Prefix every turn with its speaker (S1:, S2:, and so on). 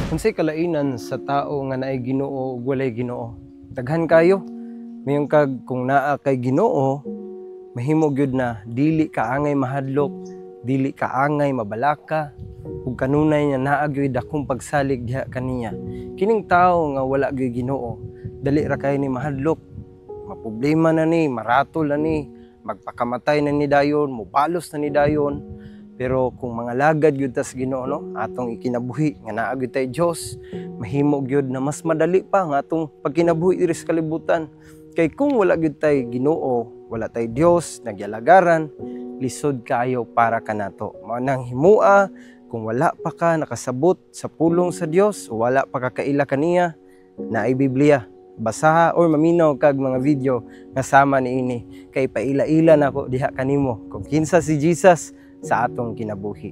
S1: Unsay kalainan sa tao nga naay Ginoo ug walay Ginoo? Daghan kayo. Mayon kag kung naa kay Ginoo, mahimo gyud na dili ka angay mahadlok, dili ka angay mabalaka, ug kanunay nga naa gyud dakong pagsalig diha kaniya. Kining tawo nga wala gyud Ginoo, dali ra kaayo ni mahadlok, maproblema na ni, maratol na ni, magpakamatay na ni dayon, mobalos na ni dayon. Pero kung mangalagad gyud ta sa Ginoo, no, atong ikinabuhi nga naa gyud tay Dios, mahimo gyud na mas madali pa nga atong pagkinabuhi diri sa kalibutan. Kay kung wala gyud tay Ginoo, wala tay Dios nagyalagaran, lisod kaayo para kanato. Mao nang himua kung wala pa ka nakasabot sa pulong sa Dios, o wala pa ka kaila kaniya, naay Biblia. Basaha or maminaw kag mga video nga sama niini kay paila-ila nako diha kanimo kung kinsa si Jesus sa atong kinabuhi.